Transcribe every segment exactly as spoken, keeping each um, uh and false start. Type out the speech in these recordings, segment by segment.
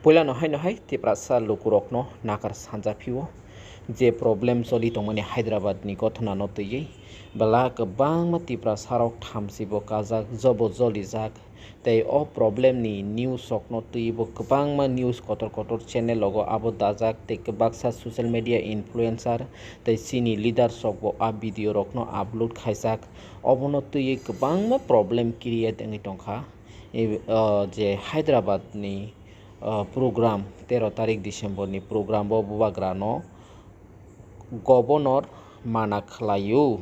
Puilano haino hai Tiprasa lukurokno nakar sanja phio, je problem choli tongmani Hyderabad ni gothona no twiwi bela kwbangma Tiprasa rok thamsi bo kajak, jobo jolijak, tei o problem ni news rok no twiwi bo kwbangma news kotor kotor channel rogo abo dajak tei kwbaksa social media influencer tei chini leaders rok bo a video rok no upload khaijak. Obono twiwi kwbangma problem create wngwi tongkha. I, o, je Hyderabad ni, o, program, tero tarik December ni program o bubagra no governor mana khlaio.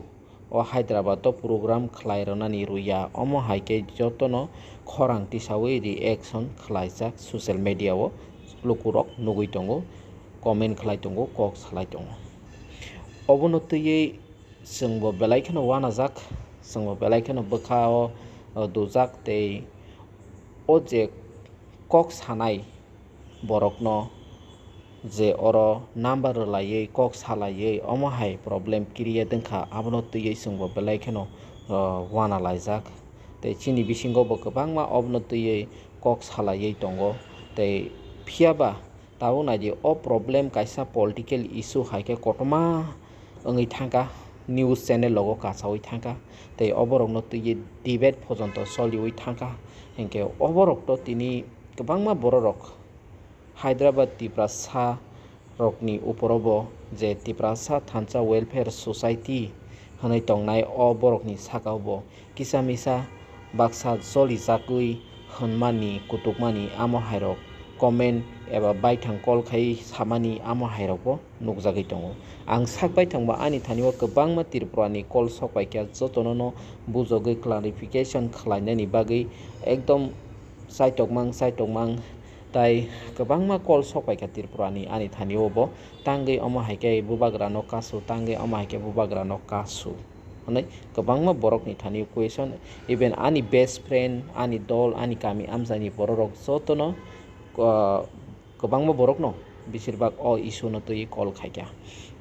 O Hyderabad o program khlai rwnani rwya, omo hai khe jotono khorang tisawi reaction khlaijak social media o, lukurok nugwi tongo, comment khlai tongo, kok salai tongo. Obono twiwi chwngbo belai kheno uanajak, chwngbo belai kheno bwkha o, o, dujak tei o je kok sanai borokno je oro number rwlaiwi kok salaiwi omo hai problem create wngkha, abono twiwi chwngbo belai kheno, o, uana laijak. Tei chini bisingo bo kwbangma obono twiwi kok salaiwi tongo. Tei phiyaba tabuk naidi o problem kaisa political issue hai khe kotorma wngwi thangkha, news channel rogo kachawi thangkha, tei oborokno twiwi debate pojonto choliwi thangkha. Hinkhe oborokto tini kwbangma bororok Hyderabad Tiprasa rokni uporobo je Tiprasa Thansa Welfare Society hwnwi tongnai, o borokni sakao bo kisa misa baksa cholijakgwi hwnmani, kutukmani amo hairok comment eba baithang call khai samani amo hairokbo nukjagwi tongo. Ang sak baithangba ani thani o kwbangma Tripura ni call sok paikha, jotono no bujogwi clarification khlainani bagwi ekdom chaitokmang chaitokmang tai kwbangma call sok paikha Tripura ni ani thani o bo, tangwi omo hai khe bubagra no kasu, tangwi omo hai khe bubagra no kasu hwnwi kwbangma borok ni thani o question, even ani best friend, ani dol, ani kami amchai ni borok rok jotono, ah, kwbangma borokno besirbak o issue no twiwi call khaikha.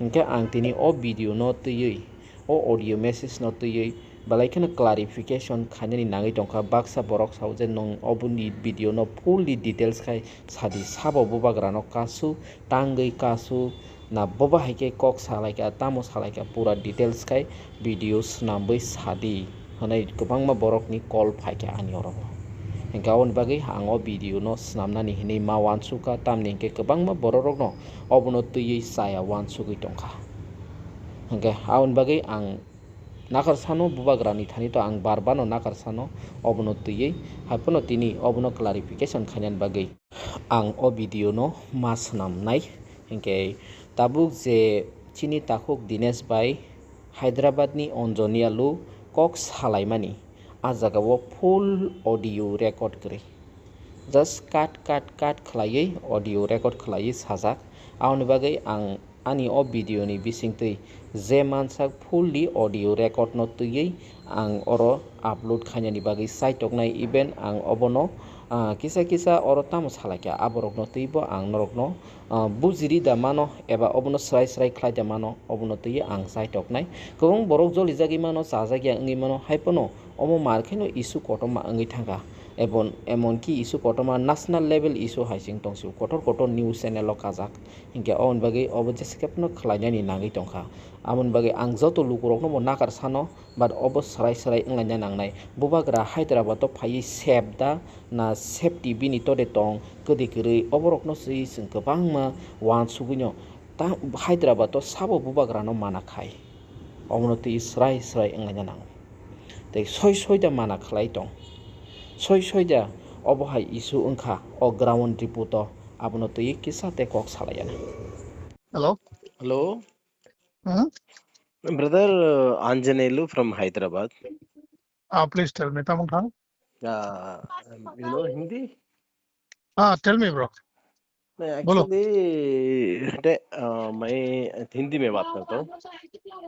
Hinkhe ang tini o video no twiwi, o audio message no twiwi belai kheno clarification khainani nangwi tongkha. Baksa borok sao je nwng oboni video no fully details khai sadi, sabo bubagra no kasu, tangwi kasu, na bobo hai khe kok salaikha, tamo salaikha, pura details khai video swnamwi sadi hwnwi kwbangma borokni call phaikha ani oro. Hinkhe aboni bagwi ang o video no swnamnani hinwi ma uansukha, tamni hinkhe kwbangma bororokno obono twiwi chaya uansugwi tongkha. Hinkhe aboni bagwi ang nakar sano, bubagrani thani to ang bar bano nakar sano, obono twiwi haiphano tini obono clarification khainani bagwi ang o video no ma swnamnai. Hinkhe tabuk je chini takhuk Dinesh bai Hyderabad ni Anjani Alu kok salaimani, a jaga o full audio record kwrwi. Just cut, cut, cut khlaiwi audio record khlaiwi sajak. Aboni bagwi ang ani o video ni bisingtwi je mansak fully audio record no twiwi ang oro upload khainani bagwi chaitoknai, even ang obono, ah, kisa kisa oro tamo salaikha, aborokno twibo ang norokno, ah, bujiri da mano eba obono swrai swrai khlai da mano, obono twiwi ang chaitoknai. Kwbang borok jolijagwi mano, chajak ya wngwi mano, haiphano omo mar kheno issue kotorma wngwi thangkha. Ebon-, emonki issue kotorma national level issue hai se wng tong sio, kotor kotor news channel o kajak. Hinkhe oboni bagwi obo jesa khe phano khlainani nangwi tongkha. Aboni bagwi ang joto lukurokno bo nakar sano, but obo swrai swrai wnglaina nangnai. Bubagra Hyderabad o phaiwi safe da na safety bini tode tong kwdwi kwrwi, oborokno se chwng kwbangma uansugwino ta-, Hyderabad o sabo bubagrano mana khai. Omono twi swrai swrai wnglaina nango. Tei soi soi da mana khlai tong. Soi soi da obo hai issue wngkha o ground report o, abono twi kisa tei kok salaiya na. Hello? Hello. Hmm? Brother, uh, Anjaneylu from Hyderabad. Ah, please tell me, tamo khang? Uh, you know Hindi? Ah, tell me, bro. नहीं, bolo। Actually, हटे, अ, मैं हिंदी में बात करता हूँ।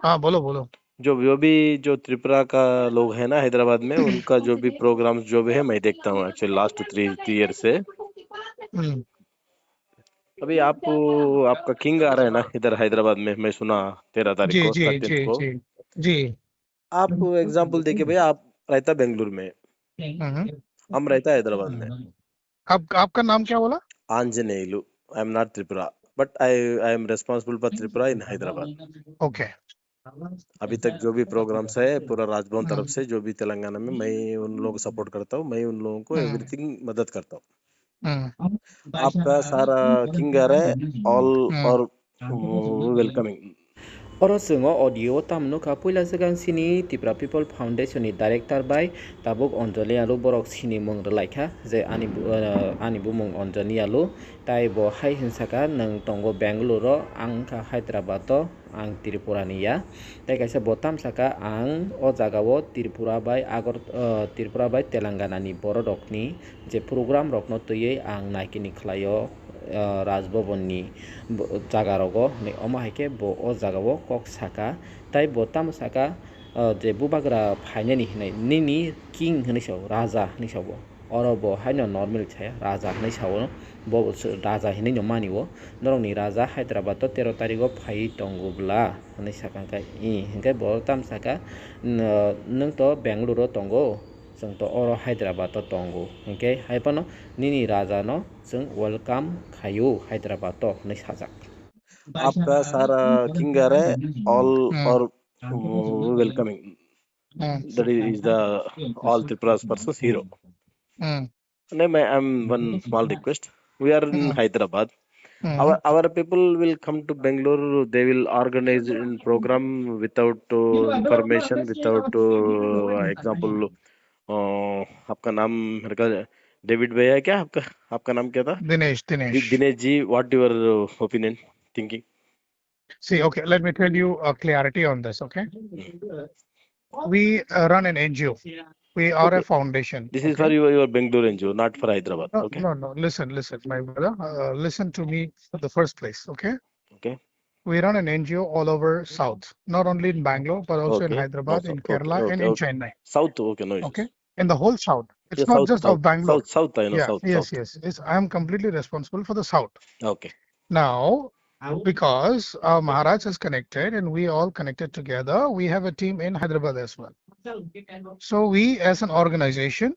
हाँ, बोलो, बोलो। जो, जो भी, जो त्रिपुरा का लोग है ना हैदराबाद में, उनका जो भी प्रोग्राम्स जो भी है, मैं देखता हूँ actually last three, three years से। हम्म। अभी आप, आपका किंग आ रहा है ना इधर हैदराबाद में, मैं सुना तेरह तारीख जी, को, जी, थर्टीन्थ जी, को। जी, जी। आप एग्जांपल देखिए भैया, आप रहता बेंगलुरु में, हम्म। हम रहता हैदराबाद में। आप, आपका नाम क्या बोला? Anjaneyulu. I am not Tripura, but I I am responsible for Tripura in Hyderabad. Okay. अभी तक जो भी प्रोग्राम्स है पूरा राजभवन तरफ से जो भी तेलंगाना में मैं उन लोगों को सपोर्ट करता हूँ, मैं उन लोगों को Hmm. एवरीथिंग मदद करता हूँ। Hmm. आपका सारा किंग है, ऑल Hmm. और welcoming. Oro chwng o audio o tamo nukha, puila swkang chini Tipra People Foundation ni director bai tabuk Anjali Alu borok sinimung rwlaikha je ani bu-, uh, ani bumung Anjali Alu, tai bo hai hwn saka, "Nwng tongo Bangalore o, ang wngkha Hyderabad o, ang Tripura ni ya." Tai kaisa bo tam saka, "Ang o jaga o Tripura bai Agor-, uh, Tripura bai Telangana ni borok rok ni je program rokno twiwi ang naikini khlaio, ah, Raj Bhavan ni bo-, jaga rogo," hwnwi. Omo hai khe bo o jaga o kok saka, tai bo tamo saka, ah, je bubagra phainani hwnwi, "Nini king," hwnwi sao, "Raja," hwnwi sao bo. Oro bo haino normal saya, "Raja," hwnwi sao. Bo se-, raja hinwi no mani o. "Norokni raja Hyderabad o tero tarigo phaiwi tongo bwla?" hwnwi sakha khe, "I," hinkhe bo tamo saka, "N-, nwng to Bangalore o tongo, chwng to oro Hyderabad o tongo, hinkhe hai phano nini raja no chwng welcome khaio Hyderabad o," hwnwi sajak. आपका सारा किंग है, all Hmm. और welcoming. Hmm. That is the all Tripura's person's hero. Hmm. No, my, I'm one small request. We are in Hmm. Hyderabad. Hmm. Our our people will come to Bangalore. They will organize in program without uh, information, without uh, example. Uh, आपका नाम मेरे का डेविड भैया है क्या? आपका आपका नाम क्या था? Dinesh, दि- Dinesh. Dinesh ji, what your uh, opinion, thinking? See, okay, let me tell you a clarity on this, okay? We uh, run an N G O. We are a Okay. Foundation. This is for Okay? your, your Bangalore N G O, not for Hyderabad. No, Okay. No, no. Listen, listen, my brother. Uh, listen to me at the first place, okay? Okay. We run an N G O all over South, not only in Bangalore, but also in Okay. Hyderabad, Also, in okay, Kerala, and okay, in okay. Chennai. South, okay, no issues. Okay? In the whole South. It's Yes, not South, just South, of Bangalore. South, South, I know, Yeah, South, yes, South. Yes. It's, I'm completely responsible for the South. Okay. Now, because uh, Maharaj has connected and we all connected together, we have a team in Hyderabad as well. So we, as an organization,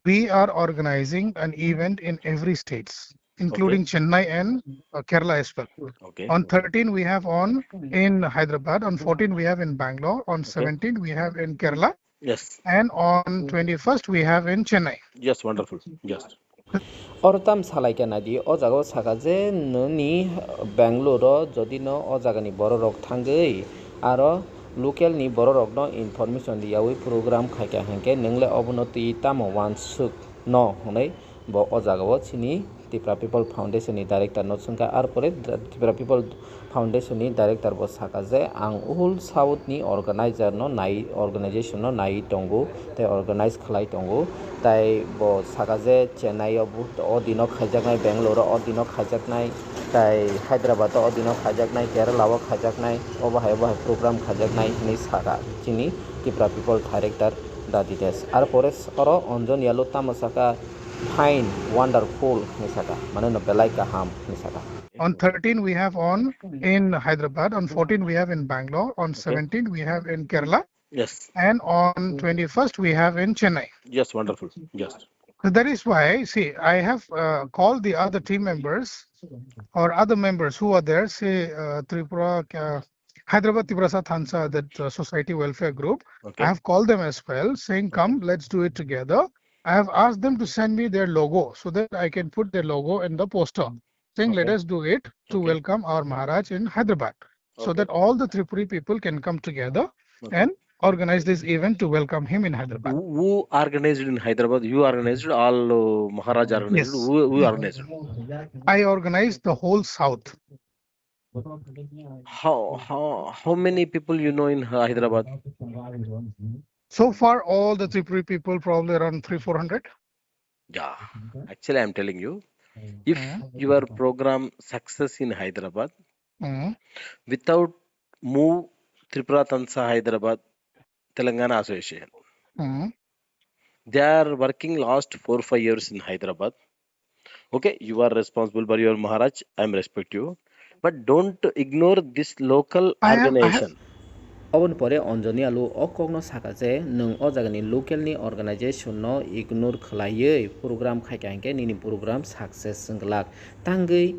we are organizing an event in every states, including Chennai and uh, Kerala as well. Okay. On thirteen, we have on in Hyderabad. On fourteen, we have in Bangalore. On Okay. seventeen, we have in Kerala. Yes. And on twenty-first, we have in Chennai. Yes, wonderful. Yes. Oro tam salaikha naidi, o jaga o sakha je nini Bangalore o jodi no o jaga ni borok rok thangwi aro local ni borok rok no information riyawi program khaikha hinkhe nwng le obono twi tamo wansuk no hwnwi bo o jaga o chini Tipra People Foundation ni director no swngkha. Arpore Tipra People Foundation ni director bo sakha je ang whole South ni organizer no nai, organization no nai tongo tei organize khlai tongo, tai bo sakha je Chennai o bo o dino khaijaknai, Bangalore o o dino khaijaknai, tai Hyderabad o o dino khaijaknai, Kerala o khaijaknai, obo hai obo hai program khaijaknai hinwi sakha chini Tipra People director Da Ditesh. Arpore oro Anjani Alu tamo sakha, "Fine, wonderful," hinwi sakha, mane no belai kaham hinwi sakha. On thirteen, we have on in Hyderabad. On fourteen, we have in Bangalore. On seventeen, we have in Kerala. Yes. And on twenty-first, we have in Chennai. Yes, wonderful. Yes. So that is why, see, I have uh, called the other team members or other members who are there, say uh, Tripura, uh, Hyderabad Tiprasa Thansa, that uh, society welfare group. I Okay. have called them as well, saying, "Come, let's do it together." I have asked them to send me their logo so that I can put their logo in the poster, saying, "Let Okay. us do it to Okay. welcome our Maharaj in Hyderabad," so Okay. that all the Tripuri people can come together Okay. and organize this event to welcome him in Hyderabad. Who who organized in Hyderabad? You organized, all uh, Maharaj organized. Yes. Who who organized? I organized the whole South. How how how many people you know in Hyderabad? So far, all the Tripuri people, probably around three, four hundred. Yeah, actually, I'm telling you, if Mhm. your program success in Hyderabad, Mhm. without move Tripura Tansa Hyderabad Telangana Association, Mhm. they are working last four five years in Hyderabad. Okay, you are responsible for your Maharaj. I am respect you, but don't ignore this local I have- I have- organization. Oboni pore Anjani Alu o kokno saka je, nwng o jagani local ni organization no ignore khwlaiwi program khaikha hinkhe nini program success wngwlak. Tangwi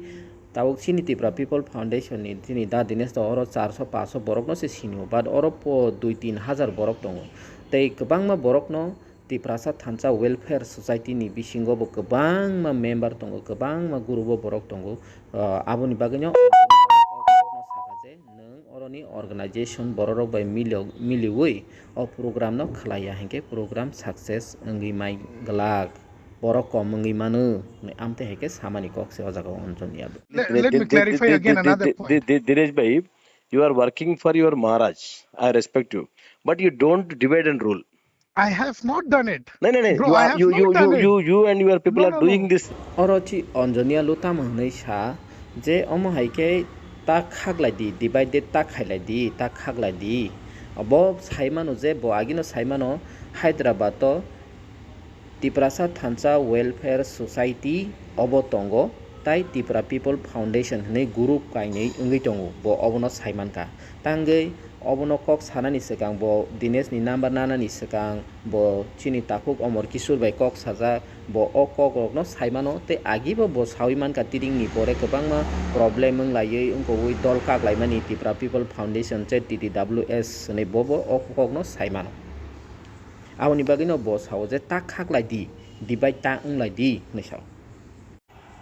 tabuk chini Tipra People Foundation ni chini Da Dinesh to oro charso paso borok no se sinio, but oro po dui tin hajar borok tongo. Tei kwbangma borok no Tiprasa Thansa Welfare Society ni bisingo bo kwbangma member tongo, kwbangma group o borok tongo. Ah, aboni bagwino saka je nwng oroni organization bororok bai milio-, miliwi o program no khlaiya hinkhe program success wngwi mai glak, borok kom wngwi mano hwnwi amtwi hai khe samani kok se o jaga o Anjani Alu. Let, let me clarify again another point. Dinesh bhai, you are working for your Maharaj. I respect you. But you don't divide and rule. I have not done it. No, no, no. Bro, you I are, have you, not you, done you, it. You, you and your people No, are no, doing no. This. Oro chi Anjani Alu tamo hwnwi sa je omo hai khe ta khaklai di, divide ta khailai di, ta khaklai di. Bo sai mano je bo agino sai mano Hyderabad o Tiprasa Thansa Welfare Society obo tongo, tai Tipra People Foundation hwnwi group kainwi wngwi tongo, bo obono sai mankha. Tangwi obono kok sanani swkang, bo Dinesh ni number nanani swkang, bo chini takhuk Omor Kishore bai kok sajak, bo o kok rokno sai mano, tei agibo bo sawi mankha, tiring ni pore kwbangma problem wng laiwi wngkogwi dol kak laimani Tipra People Foundation, che T T W S hwnwi bobo o kokno sai mano. Aboni bagwino bo sao je ta khaklai di, divide ta wnglai di hwnwi sao.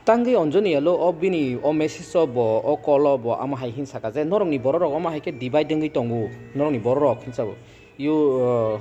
Tangwi Anjani Alu o bini o message o bo o call o bo amo hai hin saka je norokni bororok omo hai khe divide wngwi tongo, norokni bororok hinsa bo. You, uh,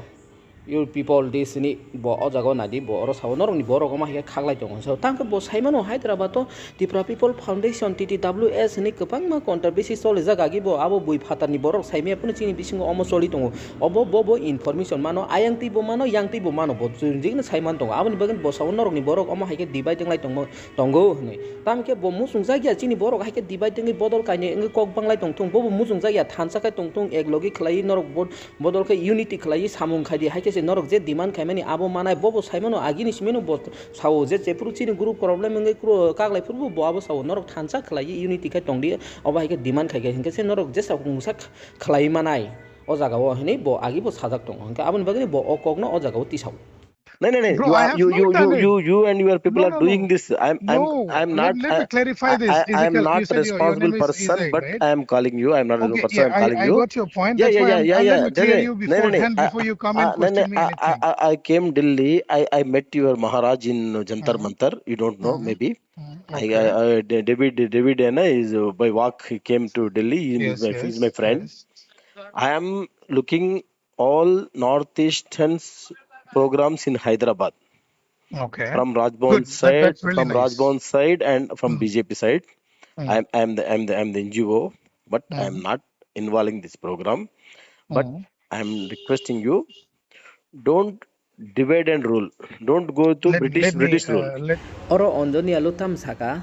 you people this hwnwi bo o jaga o nai di, bo oro sao norokni bororok omo hai khe khaklai tongo. So tang khe bo sai mano Hyderabad o Tipra People Foundation, T T W S hwnwi kwbangma controversy cholijak agi bo, abo bui phatarni borok saimaya phano chini bisingo omo choli tongo. Obo bo bo information mano, ayang twi bo mano, yang twi bo mano, bo chwng jigno sai man tongo. Aboni bagwi bo sao norokni borok omo hai khe divide wnglai tongmo, tongo hwnwi. Tamo khe bo muchungjak ya chini borok hai khe divide wngwi bodol kainwi wngwi kok banglai tongthung, bo bo muchungjak ya thansa khai tongthung, ek logi khlaiwi norok bo-, bodol khe unity khlaiwi samung khai di, hai khe se norok je demand khaimani abo manai, bo bo sai mano agini simi no bo sao je jephuru chini group problem wngwi kro-, kaklai phuru bo abo sao norok thansa khlaiwi unity khai tong di, obo hai khe demand khai khe hinkhe se norok jesa mungsa khlaiwi manai o jaga o hinwi bo agi bo sajak tongo, hinkhe aboni bagwi bo o kok no o jaga o tisao. No, no, no. Bro, you I are, have you, not you, done you, it. You, you and your people No, are no, doing no. This. I'm, I'm, No, I'm let, not. Let me I, clarify I, this, I, I am Dinesh. Not you said your, your responsible name is person, Isaac, but right? I am calling you. I am not a responsible person. Okay, yeah, I am calling I, you. I got your point. Yeah, that's yeah, why yeah, I'm, yeah, I'm yeah, yeah. Let me clear you beforehand, before you come and question me anything. I, I, I came Delhi. I, I met your Maharaj in Jantar Mantar. You don't know, maybe. Mm, I, okay. I, I, Da-, David, David Anna is, uh, by walk. He came to Delhi. He is my, he's my friend. Yes, yes. I am looking all Northeastern programs in Hyderabad. Okay. From Rajbhavan side, from Rajbhavan side and from B J P side. I'm, I'm the, I'm the, I'm the N G O, but I'm not involving this program. But I'm requesting you, don't divide and rule. Don't go to British, British rule. Oro Anjani Alu tam saka,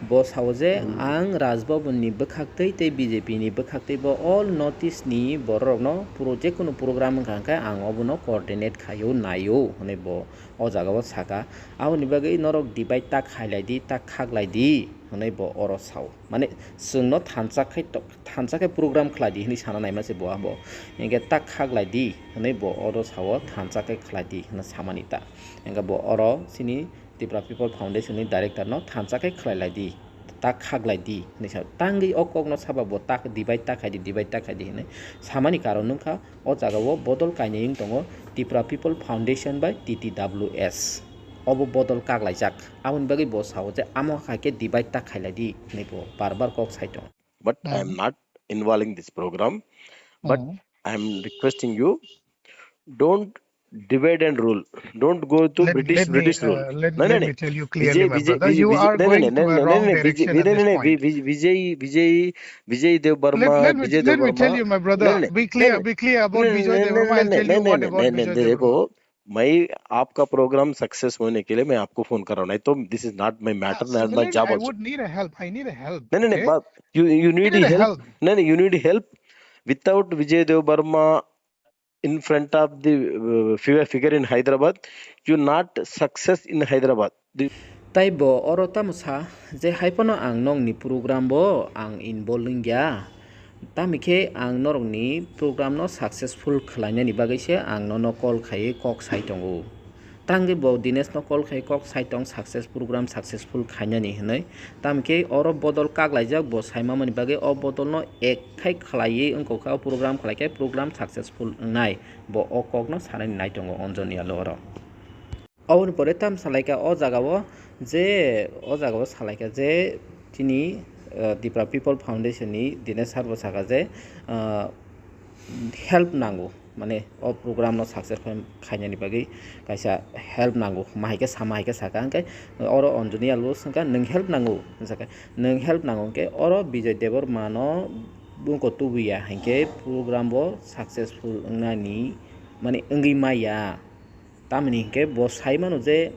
bo sao je ang Raj Bhavan ni bwkhaktwi tei B J P ni bwkhaktwi bo all North East ni borok rokno puro je kunu program wngkha hwnkhe ang obono coordinate khaio naio hwnwi bo o jaga o saka. Aboni bagwi norok divide ta khailai di, ta khaklai di hwnwi bo oro sao. Mane chwngno thansa khai to-, thansa khe program khlai di hwnwi sana naima se bo abo. Hinkhe ta khaklai di hwnwi bo oro sao, thansa khe khlai di hwnwi samani ta. Hinkhe bo oro chini Tipra People Foundation ni director no thansa khe khlai lai di, ta khaklai di hwnwi sa. Tangwi o kok no saba bo ta divide ta khai di, divide ta khai di hwnwi samani karon wngkha o jaga o bodol kainwi wng tongo Tipra People Foundation bai T T W S. Obo bodol kaklaijak. Aboni bagwi bo sao je amo hai khe divide ta khailai di hwnwi bo bar bar kok sai tongo. But I am not involving this program. But I am requesting you, don't divide and rule. Don't go to British, British rule. Let me tell you clearly, my brother. You are going to a wrong direction at this point. Vijay, Vijay, Vijay Dev Barma, Vijay Dev Barma. Let me tell you, my brother. Be clear, be clear about Vijay Dev Barma. I'll tell you what about Vijay Dev Barma. मैं आपका programme success होने के लिए मैं आपको फोन कर रहा हूँ, नहीं तो this is not my matter, not my job also. I would need a help. I need a help. नहीं, नहीं, नहीं, you need help. नहीं, नहीं, you need help. Without Vijay Dev Barma in front of the, uh, figure, figure in Hyderabad, you not success in Hyderabad. Tei bo oro tamo sa je, hai phano ang nokni program bo ang involve wngya. Tamo khe ang norokni program no successful khlainani bagwi se ang nono call khaiwi kok sai tongo. Tangwi bo Dinesh no call khai kok sai tong success program successful khainani hinwi. Tamo khe oro bodol kaklaijak bo saimamani bagwi o bodol no ek khai khlaiwi wngkha o program khlai khe program successful wngnai. Bo o kok no sanani nai tongo Anjani Alu oro. Oboni pore tam salaikha o jaga o je, o jaga o salaikha je chini, eh, Tipra People Foundation ni Dinesh sir bo sakha je, ah, help nango, mane o program no success khainani bagwi kaisa help nango, ma hai khe sama hai khe sakha, hwnkhe oro Anjani Alu bo swngkha, "Nwng help nango?" Hwnkhe, "Nwng help nango hwnkhe oro Bijoy Debbarma no bungko tubuya, hwnkhe program bo successful wngnani, mane wngwi maya." Tamoni hinkhe bo sai mano je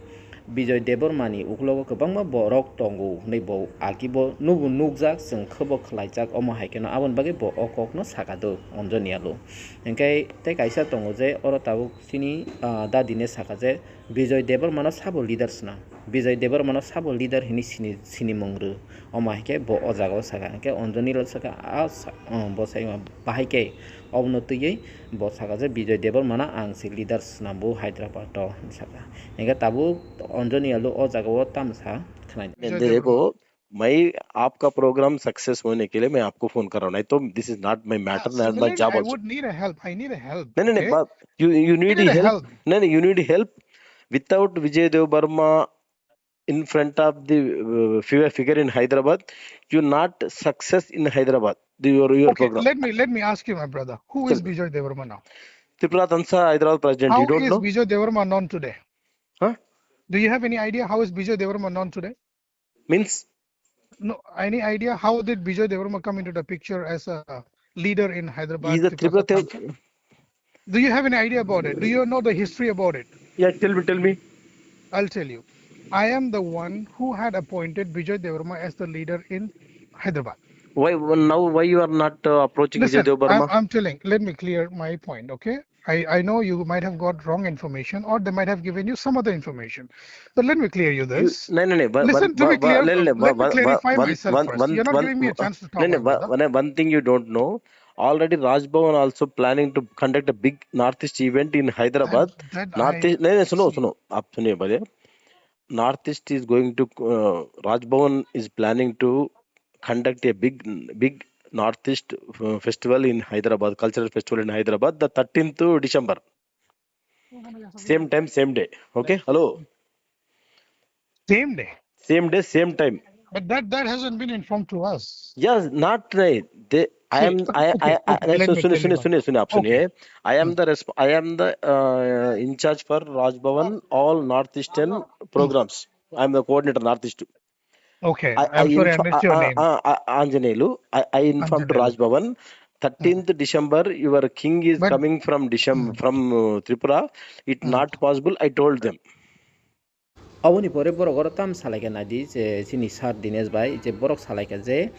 Bijoy Debbarmani ukulogo kwbangma borok tongo hwnwi bo akibo nubo nukjak, chwng khwbo khlaijak, omo hai kheno aboni bagwi bo o kokno saka do Anjani Alu. Hinkhe tei kaisa tongo je oro tabuk chini, ah, dadi ne saka je Bijoy Debbarmano sabo leader sna. Bijoy Debbarmano sabo leader hinwi sini, sinimung rw. Omo hai khe bo o jaga o saka. Hinkhe Anjani Alu saka, "A sa-, oh, bo sai ma bahai khe obono twiwi bo saka je Bijoy Debbarmano ang se leader swnam bo Hyderabad o," hinwi saka. Hinkhe tabuk Anjani Alu o jaga o tamo sa khwnai. देखो, मैं आपका programme success होने के लिए मैं आपको फोन कर रहा हूँ, नहीं तो this is not my matter, not my job also. Similarly, I would need a help. I need a help, नहीं, नहीं, नहीं, okay? But you, you need help. नहीं, नहीं, you need help. Without Vijay Dev Barma in front of the, uh, figure, figure in Hyderabad, you not success in Hyderabad. The, your, your program. Okay, let me, let me ask you, my brother. Who is Bijoy Debbarma now? Tripura Tansa Hyderabad president. You don't know? How is Bijoy Debbarma known today? Huh? Do you have any idea how is Bijoy Debbarma known today? Means? No, any idea how did Bijoy Debbarma come into the picture as a leader in Hyderabad? He's a Tripura. Do you have any idea about it? Do you know the history about it? Yeah, tell me, tell me. I'll tell you. I am the one who had appointed Bijoy Debbarma as the leader in Hyderabad. Why, well, now why you are not, uh, approaching Bijoy Debbarma? Listen, I'm, I'm telling, let me clear my point, okay? I, I know you might have got wrong information or they might have given you some other information. But let me clear you this. नहीं, नहीं, नहीं, but, listen to me clear first. Let me clarify myself first. You're not giving me a chance to talk, my brother. नहीं, नहीं, one, one thing you don't know. Already Raj Bhavan also planning to conduct a big Northeast event in Hyderabad. Northeast, नहीं, नहीं, सुनो, सुनो, आप सुनिए पहले। Northeast is going to, uh, Raj Bhavan is planning to conduct a big, big Northeast, uh, festival in Hyderabad, cultural festival in Hyderabad, the thirteenth December. Same time, same day. Okay? Hello? Same day? Same day, same time. But that, that hasn't been informed to us. Yes, not right. They, I am, I, I, I, सुनिए, सुनिए, सुनिए, आप सुनिए। I am the resp-, I am the, uh, in charge for Raj Bhavan, all Northeastern programs. I am the coordinator Northeast. Okay, I, I'm sorry, I missed your name. Anjani Alu. I, I informed Raj Bhavan, thirteenth December, your king is coming from Decem-, from, uh, Tripura. It not possible, I told them. Oboni pore borok oro tam salaikha naidi je chini sir Dinesh bai je borok salaikha je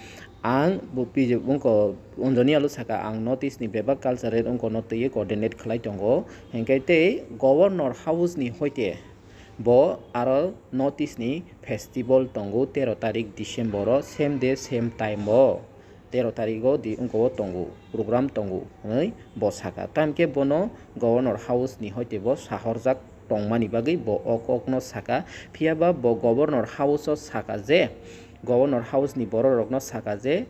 ang bo P J wngko Anjani Alu saka ang Northeast ni bebak cultural wngko no twiwi coordinate khlai tongo hinkhe tei Governor House ni hoite bo aro Northeast ni festival tongo tero tarik December o same day same time o. Tero tarigo di wngkha o tongo, program tongo hwnwi bo saka. Tamkhe bono Governor House ni hoite bo sahorjak tongmani bagwi bo o kokno saka. Phiya ba bo Governor House o saka je, Governor House ni borok rokno saka je,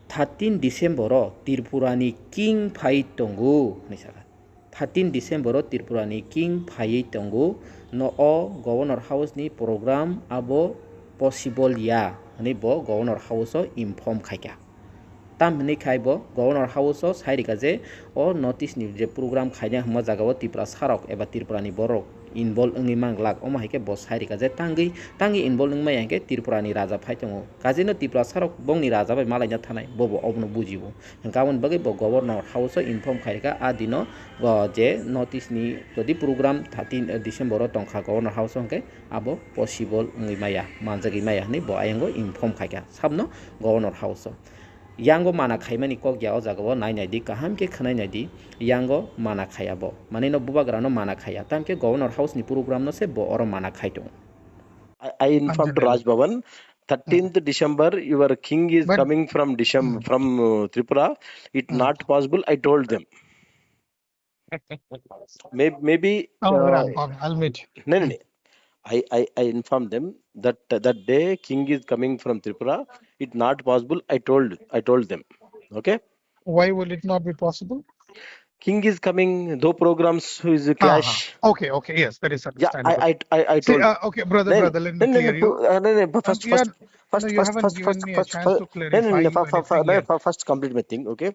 thirteen December o Tripura ni king phai tongo hwnwi saka. Thirteen December o Tripura ni king phaiwi tongo, no o Governor House ni program abo possible ya hwnwi bo Governor House o inform khaikha. Tam hwnwi khai bo Governor House o sai rikha je o Northeast ni je program khaina hwnma jaga o Tripura sarok eba Tripura ni borok involve wngwi manglak, omo hai khe bo sai rikha je tangwi, tangwi involve wngmaya hinkhe Tripura ni raja phai tongo. Kajeino Tripura sarok bongni raja bai malaina thanai, bobo obono bujio. Hinkhe aboni bagwi bo Governor House o inform khairikha a dino, o, je Northeast ni jodi program thirteen December o tongkha Governor House o hinkhe abo possible wngwi maya, manjagwi maya hwnwi bo ayango inform khaikha sabno Governor House o. Yango mana khaimani kok ya o jaga o nai naidi, kaham khe khwnai naidi, yango mana khaya bo. Manino bubagrano mana khaya, tamkhe Governor House ni program no se bo oro mana khai tongo. I, I informed Raj Bhavan, thirteenth December, your king is But coming from December, Hmm. from, uh, Tripura. It Hmm. not possible, I told them. May-, maybe, Oh, uh, I'll, I'll meet. No, no, no. I, I, I informed them that, uh, that day king is coming from Tripura. It not possible, I told, I told them. Okay? Why will it not be possible? King is coming, though programs is a Ah, clash. Ah. Okay, okay, yes, that is understandable. Yeah, I, I, I, I See, told. Uh, okay, brother, no, brother, let me no, no, clear no, you. Uh, no, no, but first, um, first, first, no, you first, haven't first, given first, me a first, chance first, to clarify no, no, no, even if I hear. First complete my thing, okay?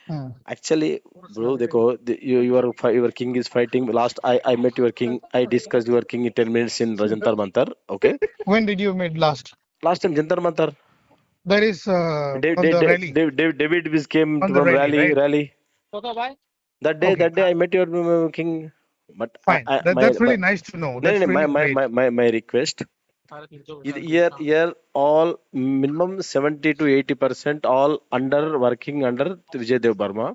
Hmm. Actually, bro, देखो, the, you, you are fi-, your king is fighting. Last, I, I met your king. I discussed your king in ten minutes in Jantar Mantar. Okay. When did you meet last? Last time Jantar Mantar. That is, uh, Da-, on Da-, the Da-, rally. Da-, Da-, David Wiz came on the from rally, rally, right? Rally. That day, okay, that day I met your, uh, king. But I, fine. I, that, my, that's really my, nice to know. No, that's no, no, really my, my, great. My, my, my request. Year, year, all minimum seventy to eighty percent all under working under Vijay Dev Barma.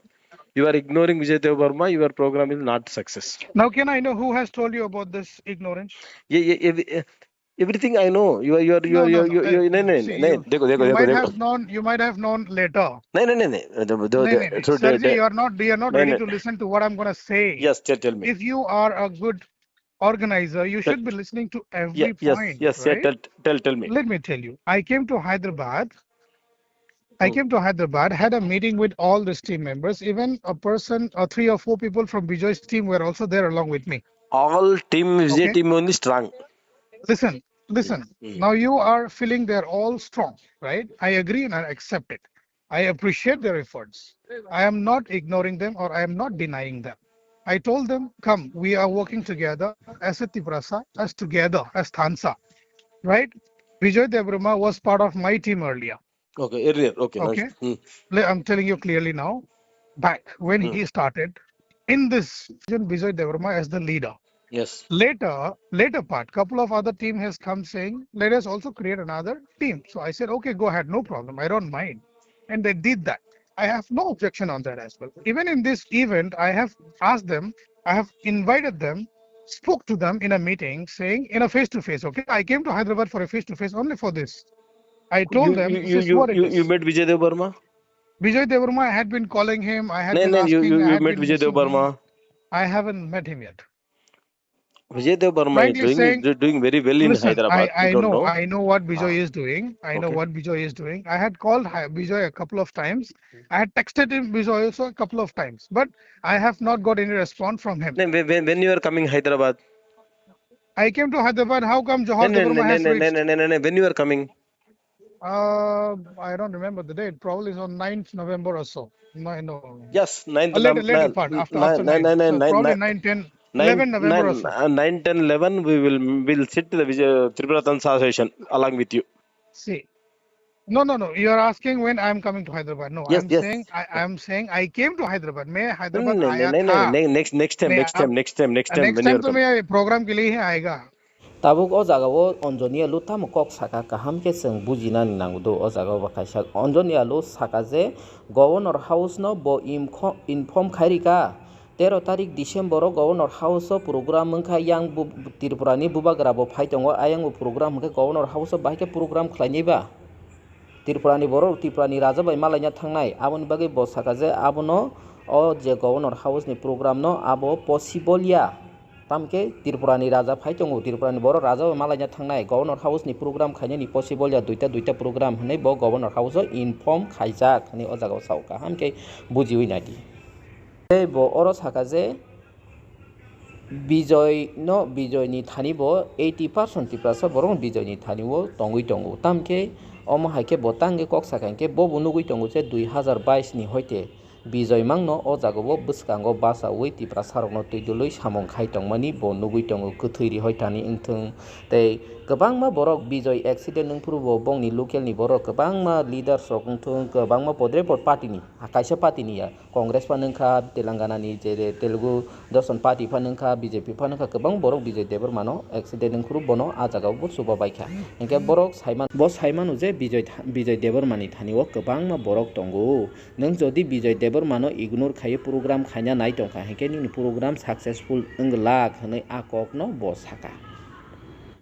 You are ignoring Vijay Dev Barma, your program is not success. Now, can I know who has told you about this ignorance? Yeah, yeah, yeah, yeah. Everything I know. You are, you are, you No, are, you no, are, no, you are, uh, you are, no, no, see, no, you, देखो, देखो, you देखो, might देखो। Have known, you might have known later। नहीं, नहीं, नहीं, नहीं, the, the, नहीं, the, नहीं, नहीं, through the, sir ji, the, you are not, you are not नहीं, ready नहीं। To listen to what I'm gonna say। Yes, tell, tell me। If you are a good organizer, you Tell, should be listening to every yeah, yes, point, yes, yeah, right? Tell, tell, tell me। Let me tell you, I came to Hyderabad। I Hmm। Came to Hyderabad, had a meeting with all these team members. Even a person, uh, three or four people from Bijoy's team were also there along with me। All team, Vijay, okay? Team only strong। Listen, listen. Hmm। Now you are feeling they're all strong, right? I agree and I accept it। I appreciate their efforts। I am not ignoring them or I am not denying them। I told them, come, we are working together as a Tiprasa, as together, as Thansa, right? Bijoy Debbarma was part of my team earlier। Okay, earlier, okay, nice। Okay? Hmm। Le-, I'm telling you clearly now, back when Hmm। He started, in this region, Bijoy Debbarma as the leader। Yes। Later, later part, couple of other team has come saying, let us also create another team। So I said, okay, go ahead, no problem, I don't mind। And they did that। I have no objection on that as well। Even in this event, I have asked them, I have invited them, spoke to them in a meeting, saying in a face to face, okay? I came to Hyderabad for a face to face only for this। I told them, you, this you, is you, what it you, is। You met Vijay Debbarma? Vijay Debbarma, I had been calling him, I had been asking, you, you, I had been messaging him। No, no, you, you met Vijay Debbarma? I haven't met him yet। Vijay Debbarma is doing, frankly saying, do-, doing very well in Hyderabad. Listen, I, I know, I know what Vijay is doing. Ah. I know what Vijay is doing। Okay। I had called Hy-, Vijay a couple of times। Hmm। I had texted him, Vijay, also a couple of times, but I have not got any response from him। No, when, when, when you are coming Hyderabad? I came to Hyderabad. How come Johor Debbarma has reached? No, no, no, no, no, no, no, no, no, no, when you are coming? Uh, I don't remember the date. Probably it's on ninth November or so। No, no। Yes, ninth November। A later, later part, after, after ninth. So probably nine, ten, eleven November or so। Nine, nine, uh, nine, ten, eleven, we will, will sit the Vijay, Tripura Thansa Association along with you। See, no, no, no. You are asking when I am coming to Hyderabad। No, yes, I'm saying, I, I'm saying I came to Hyderabad। मैं हैदराबाद आया था। नहीं, नहीं, नहीं, नहीं, नहीं, next, next time, next time, next time, next time, next time तो मैं program के लिए ही आएगा। Tabuk o jaga o Anjani Alu tamo kok saka, kaham khe chwng bujinani nango do o jaga o bo kaisa. Anjani Alu saka je Governor House no bo imkho-, inform khai rika, tero tarik December o Governor House o program wngkha, yang bu-, Tripura ni bubagra bo phai tongo, ayang bo program hwnkhe Governor House o bahai khe program khlainai ba? Tripura ni borok Tripura ni raja bai malaina thangnai, aboni bagwi bo saka je abono o je Governor House ni program no abo possible ya. Tamkhe Tripura ni raja phai tongo, Tripura ni borok raja bai malaina thangnai, Governor House ni program khainani possible ya, duita, duita program hwnwi bo Governor House o inform khaijak hwnwi o jaga o sao, kaham khe bujiwi naidi. Tei bo oro saka je Bijoy no, Bijoy ni thani bo eighty percent Tiprasa borok no Bijoy ni thani o tongwi tongo. Tamkhe omo hai khe bo tangwi kok saka hinkhe bo bo nugwi tongo je dui hazar bais ni hoite Bijoy mangno o jagao bwskango bachaui Tiprasarokno twi dului samung khai tongmani bo nugui tongo, kwthwi rihoi thani wngthung. Tei kwbangma borok Bijoy accident wngphuru bo bongni local ni borok kwbangma leaders rok wngthung, kwbangma podre pod party ni, kaisa party ni ya, Congress phano wngkha, Telangana ni je Telugu Desam party phano wngkha, B J P phano wngkha, kwbang borok Bijoy Debbarma no accident wngphuru bono ah jagao bo chubabaikha. Hinkhe borok saiman-, bo saimano je Bijoy tha-, Bijoy Debbarma ni thani o kwbangma borok tongo. Nwng jodi Bijoy Debbarmano ignore khaiwi program khaina nai tongkha hinkhe nini program successful wng glak hwnwi a kokno bo sakha.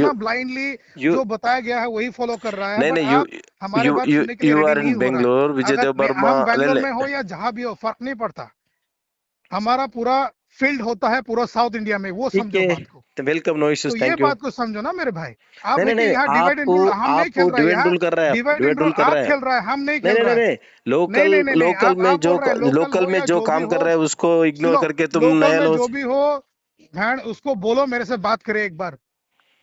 अपना ब्लाइंडली जो बताया गया है वही फॉलो कर रहा है। नहीं, नहीं, यू हमारे बात सुनने के लिए यू आर इन बेंगलोर। विजय देव वर्मा, हम बेंगलोर में हो या जहाँ भी हो, फर्क नहीं पड़ता। हमारा पूरा फील्ड होता है पूरा साउथ इंडिया में, वो समझो बात को। Welcome, no issues. तो ये बात को समझो ना मेरे भाई। आप नहीं, नहीं, नहीं, यहाँ डिवाइड एंड रूल, हम नहीं खेल रहे हैं। डिवाइड एंड रूल आप खेल रहा है, हम नहीं खेल रहे हैं। लोकल, लोकल में जो, लोकल में जो काम कर रहा है उसको इग्नोर करके तुम नया, जो भी हो, भैन, उसको बोलो मेरे से बात करे एक बार।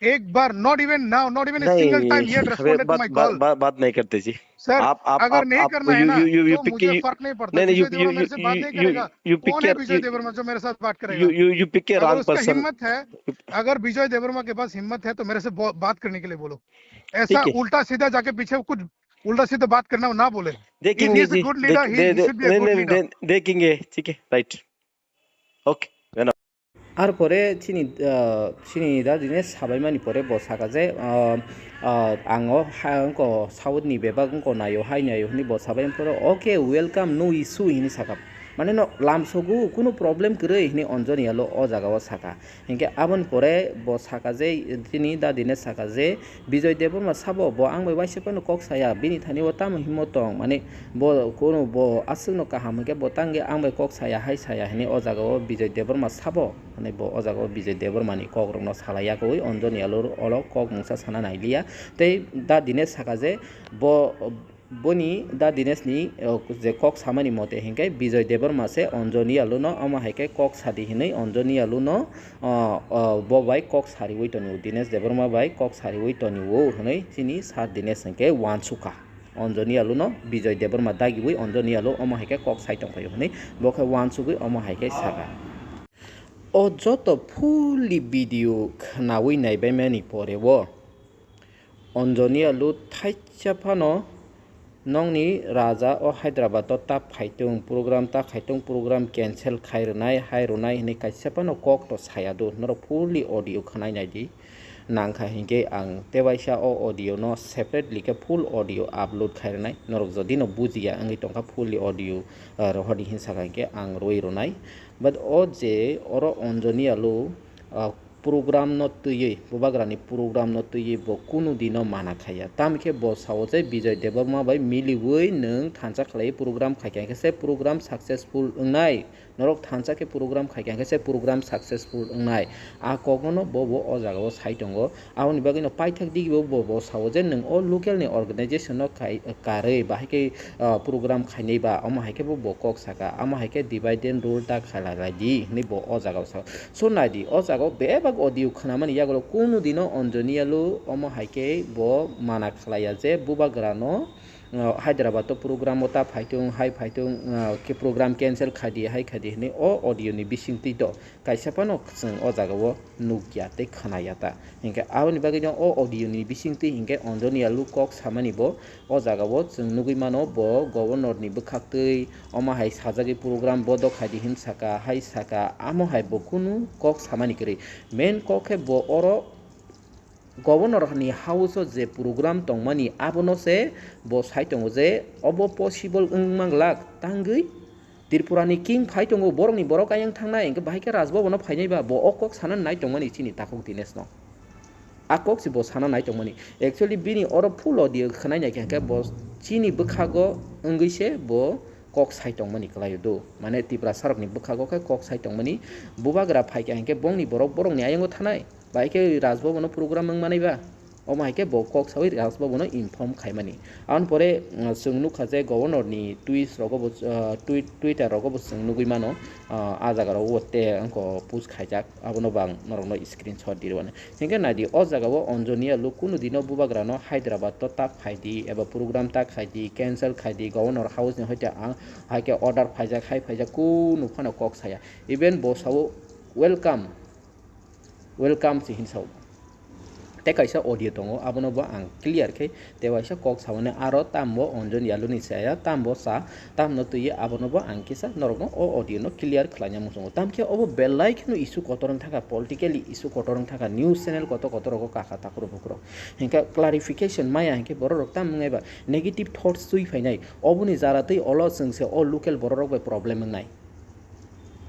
एक बार, not even now, not even a single time he had responded to my call। बात नहीं करते जी। सर, अगर नहीं करना है ना, तो मुझे फर्क नहीं पड़ता। विजय देवरा मेरे से बात नहीं करेगा। कौन है विजय देवरा जो मेरे साथ बात करेगा? अगर उसका हिम्मत है, अगर विजय देवरा के पास हिम्मत है तो मेरे से बात करने के लिए बोलो। ऐसा उल्टा सीधा जाके पीछे कुछ उल्टा सीधा बात करना ना बोले। देखेंगे जी, देखेंगे, ठीक है, right. Okay। Ar pore chini, ah, chini dadi ne sabaimani pore bo saka je, ah, ah, ang o ha, wngko south ni bebak wngko naio, hai naio hwnwi bo sabai pore, "Okay, welcome, no issue," hwnwi saka. Mane no lamsogo, kunu problem kwrwi hwnwi Anjani Alu o jaga o saka. Hinkhe aboni pore bo saka je, chini dadi ne saka je, Bijoy Debbarma sabo, bo ang bai waisa phano kok saya, bini thani o tamo himo tong, mane bo kunu bo aswkno kaham hinkhe bo tangwi ang bai kok saya hai saya hinwi o jaga o Bijoy Debbarma sabo, hinwi bo o jaga o Bijoy Debbarma ni kok rokno salai ya koi Anjani Alu oro kok mungsa sana nai liya. Tei da Dinesh saka je bo, boni da Dinesh ni, o, je kok samani mote hinkhe Bijoy Debbarma se Anjani Alu no omo hai khe kok sadi hinwi Anjani Alu no, o, o, bo bai kok sariwi tongo, Dinesh Debbarma bai kok sariwi tongo hinwi chini sir Dinesh hinkhe uansukha. Anjani Alu no Bijoy Debbarma dagiwi Anjani Alu omo hai khe kok sai tongphaio hwnwi bo khe uansugwi omo hai khe saka. O joto fully video khwnawi naibaimani pore o Anjani Alu thaisa phano nongni raja o Hyderabad o ta phaitung program, ta khaitung program cancel khai rwnai, hai rwnai hwnwi kaisa phano kok to saya do, norok fully audio khwnai naidi. Nangkha hinkhe ang tewaisa o audio no separately khe full audio upload khai rwnai. Norok jodi no bujiya wngwi tongkha fully audio, ah, rohordi hinwi saka hinkhe ang rwi rwnai. But o je oro Anjani Alu, ah, program no twiwi, bubagrani program no twiwi bo kunu dino mana khaiya. Tamkhe bo sao je Bijoy Debbarma bai miliwi nwng thansa khlaiwi program khaikha, hwnkhe se program successful wngnai. Norok thansa khe program khaikha, hwnkhe se program successful wngnai. A kokno no bo, bo o jagao sai tongo. Aboni bagwino paithak digibo bo, bo sao je nwng o local ni organization no khai, karwi bahai khe, ah, program khainai ba, omo hai khe bo, bo kok saka, amo hai khe divide and rule ta khalai lai di hinwi bo o jagao sao. So nai di, o jagao bebak audio khwnamani yagulo kunu dino Anjani Alu omo hai khe bo mana khlaiya je bubagra no, ah, Hyderabad o program o ta phaitung, hai phaitung, ah, khe program cancel khai di, hai khai di hinwi o audio ni bisingtwi do. Kaisa phano chwng o jagao nukya tei khwnaya ta. Hinkhe aboni bagwino o audio ni bisingtwi hinkhe Anjani Alu kok samani bo o jagao chwng nugwi mano, bo governor ni bwkhaktwi omo hai sajagwi program bodo khaidi hin saka, hai saka, amo hai bo kunu kok samani kwrwi. Main kok khe bo oro governor ni house o je program tongmani abono se bo sai tongo je obo possible wng manglak tangwi Tripura ni king phai tongo, borok ni borok ayang thangnai, hinkhe bahai khe Raj Bhavan o phainai ba, bo o kok sana nai tongmani chini takhuk Dinesh no. A kok se bo sana nai tongmani. Actually bini oro full audio khwnai nai khe, hinkhe bo chini bwkhago wngwi se bo kok sai tongmani kwlai o do. Mane Tiprasa rok ni bwkhago khe kok sai tongmani. Bubagra phai kha hinkhe bongni borok borok ni ayango thanai. Bahai khe Raj Bhavan o program wng manai ba. Omo hai khe bo kok saui Raj Bhavan no inform khaimani. Aboni pore, mm, chwng nukha je governor ni tweets rogo bo, ah, tweet, Twitter rogo bo chwng nugwi mano, ah, a jaga rogo bo te wngkha post khaijak, abono bo ang norokno screenshot di rwmani. Hinkhe nai di, o jaga o Anjani Alu kunu dino bubagra no Hyderabad o ta khai di eba program ta khai di, cancel khai di, governor house ni hoite ang hai khe order phaijak, hai phaijak, kunu phano kok saya. Even bo sao, "Welcome." Welcome se hin sao. Tei kaisa audio tongo, abono bo ang clear khe tei waisa kok sao, mane aro tambo Anjani Alu ni saya, tambo sa, tamno twiwi abono bo ang kisa norokno o audio no clear khlaina muchungo. Tamkhe obo belai kheno issue kotor wng thangkha, politically issue kotor wng thangkha, news channel kotor kotor rogo kakha takhurok bukhurok. Hinkhe clarification maya hinkhe borok rok tam wngnai ba negative thoughts twi phainai, oboni jara twi olo chwng se o local borok rok bai problem wngnai.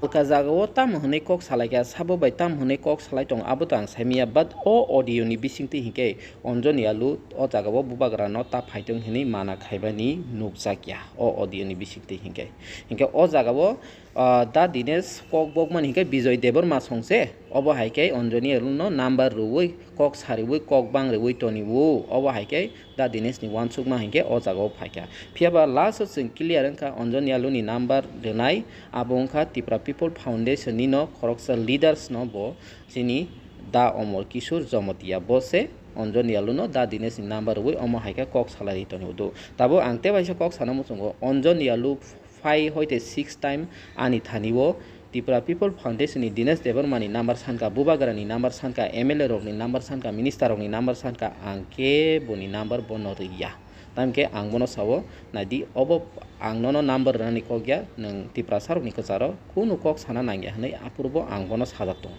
Alka jagao tamo hwnwi kok salaikha, sabo bai tamo hwnwi kok salai tongo, abo to ang saimanya, but o audio ni bisingtwi hinkhe Anjani Alu o jagao bubagrano ta phaitong hwnwi mana khaimani nukjakya o audio ni bisingtwi hinkhe. Hinkhe o jagao, ah, Da Dinesh kok bokmani hinkhe Bijoy Debbarma songse, obo hai khe Anjani Alu no number rwui kok sariui kok bang rwui tonio, obo hai khe Da Dinesh ni uansukma hinkhe o jagao phaikha. Phiyaba last o chwng clear wngkha Anjani Alu ni number rwnai, abo wngkha Tipra People Foundation ni no khoroksa leaders no bo chini Da Omor Kishore Jomotia bo se Anjani Alu no Da Dinesh ni number rwui omo hai khe kok salai tongo do. Tabuk ang tei waisa kok sana muchungo Anjani Alu five hoite six time ani thani o Tipra People Foundation ni Dinesh Debbarma ni number sankha, Bubagra ni number sankha, M L A rok ni number sankha, minister rok ni number sankha, ang kebo ni number bono rwya. Tamkhe ang bono sao, naidi obo ang nono number rwnani kok ya, nwng Tiprasa rok ni kwcharo kunu kok sana nangya hwnwi aphuru bo ang bono sajak tongo.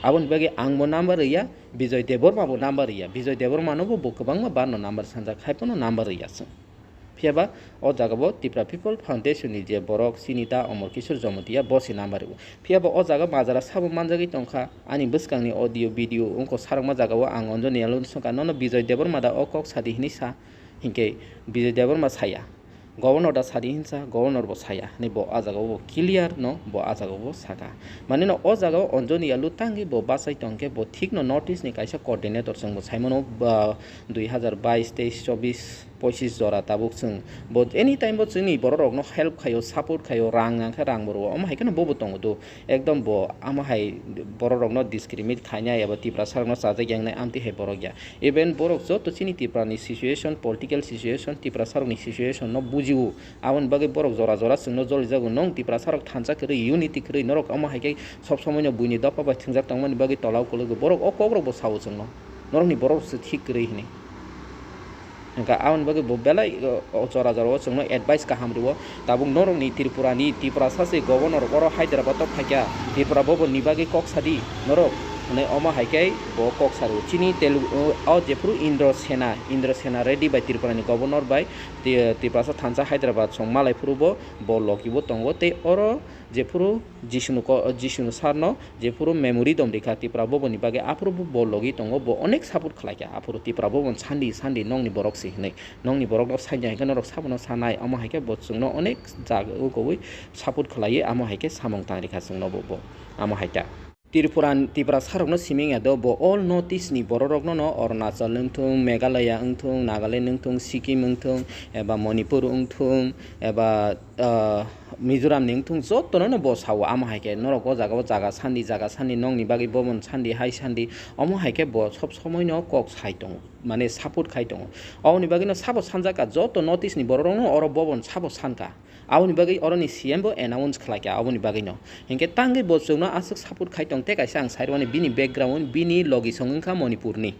Aboni bagwi ang bo number rwya, Bijoy Debbarma bo number rwya, Bijoy Debbarma no bo, bo kwbangma bar no number sanjak, hai phano number rwya chwng. Phiyaba o jaga bo Tipra People Foundation ni je borok chini Da Omor Kishore Jomotia bo se number rwo. Phiyaba o jaga majra sabo manjagwi tongkha, ani bwskangni audio video wngkha sarokma jaga o ang Anjani Alu swngkha, "Nono Bijoy Debbarma da o kok sadi?" hinwi sa, hinkhe Bijoy Debbarma saya, "Governor da sadi?" hinsa, "Governor bo saya," hinwi bo a jaga o clear no bo a jaga o saka. Mane no o jaga o Anjani Alu tangwi bo bachai tongkhe bo thik no North East ni kaisa coordinator chwng bo saimano, ba, dui hazar bais, teis, chobis, pochis jora tabuk chwng bo anytime bo chwngni borok rokno help khaio, support khaio, rang nangkhe rang bo rwo, omo hai kheno bobo tongo do. Ekdom bo amo hai borok rokno discriminate khainai eba Tiprasa rokno chajak yangnai amtwi hai borok ya. Even borok joto chini Tripura ni situation, political situation, Tiprasa rokni situation no bujio. Aboni bagwi borok jora jora chwngno jolijago. Nwng Tiprasa rok thansa kwrwi, unity kwrwi, norok omo hai khe sob somoi no buini dopha bai thwngjak tongmani bagwi tola o kwlwgo. Borok o kok rok bo sao chwngno. Norokni borok se thik kwrwi hinwi. Hwnkha aboni bagwi bo belai, o, o jora jora o chwngno advice kaham rwo. Tabuk norokni Tripura ni, Tiprasa se governor oro Hyderabad o phaikha, Tripura bhaban ni bagwi kok sadi norok, Hwnwi omo hai khe bo kok saro chini Telugu, o jephuru Indra Sena, Indra Sena Reddy bai Tripura ni governor bai Ti-, Tiprasa thansa Hyderabad song malai phuru bo, bo logi bo tongo tei oro jephuru Jisunu ko-, Jisunu sar no jephuru memorandum rikha Tipra Bobon ni bagwi aphuru bo, bo logi tongo, bo onek support khlai kha aphuru Tipra Bobon sandi sandi nokni borok se hinwi, nokni borok no sanya hwnkhe norok sabono sanai, omo hai khe bo chwngno onek jaga o kobwi support khlaiwi, amo hai khe samung tang rikha chwngno bo, bo amo hai ta. Tripura, Tiprasa rokno simi wngya do, bo all North East ni borok rokno no Arunachal wngthung, Meghalaya wngthung, Nagaland wngthung, Sikkim wngthung, eba Manipur wngthung, eba, ah, Mizoram ni wngthung, jotono no bo sao, amo hai khe norok o jaga o jaga sandi, jaga sandi, nokni bagwi bobon sandi, hai sandi, omo hai khe bo sob somoi no kok sai tongo, mane support khai tongo. Oboni bagwi no sabo sanjak kha, joto North East ni borok rokno oro bobon sabo sankha. Aboni bagwi oroni C M bo announce khlai kha aboni bagwi no. Hinkhe tangwi bo chwngno aswk support khai tong tei kaisa ang sai rwmani bini background, bini logi song wngkha Manipur ni.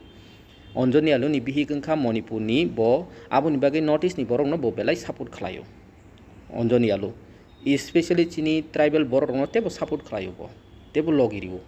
Anjani Alu ni bihik wngkha Manipur ni, bo aboni bagwi North East ni borok no bo belai support khlaio. Anjani Alu, especially chini tribal borok rokno teibo support khlaio bo, teibo logi rio.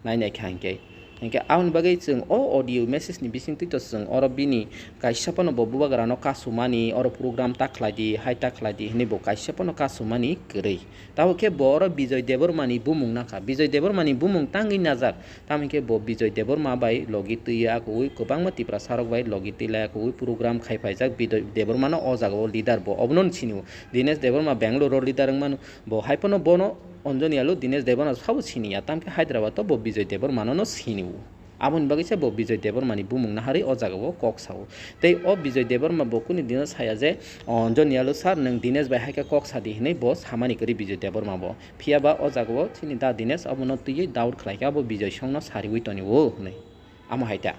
Nai nai kha hinkhe. Hinkhe aboni bagwi chwng o audio message ni bisingtwi to chwng oro bini kaisa phano bo bubagra no kasumani, oro program ta khlai di, hai ta khlai di hinwi bo kaisa phano kasumani kwrwi. Tabuk khe bo oro Bijoy Debbarma ni bumung nakha. Bijoy Debbarma ni bumung tangwi najak. Tamo hinkhe bo Bijoy Debbarma bai logi twi ya kugui kwbangma Tiprasa rok bai logi twi la ya kugui program khai phaijak. Bijoy Debbarma no o jaga o leader bo obono sini o. Dinesh Debbarma Bangalore o leader wngmano. Bo hai phano bono Anjani Alu Dinesh Debbarma sabo sini ya, tamkhe Hyderabad o bo Bijoy Debbarma no no sini o. Aboni bagwi se bo Bijoy Debbarma ni bumung naharwi o jaga o kok sao. Tei o Bijoy Debbarma bo kuni dino saya je, "O, Anjani Alu sir, nwng Dinesh bai hai khe kok sa di," hinwi bo samani kwrwi Bijoy Debbarma bo. Phiya ba o jaga o chini da Dinesh abono twiwi doubt khlai kha, abo Bijoy songno sariwi toni o hinwi. Amo hai ta.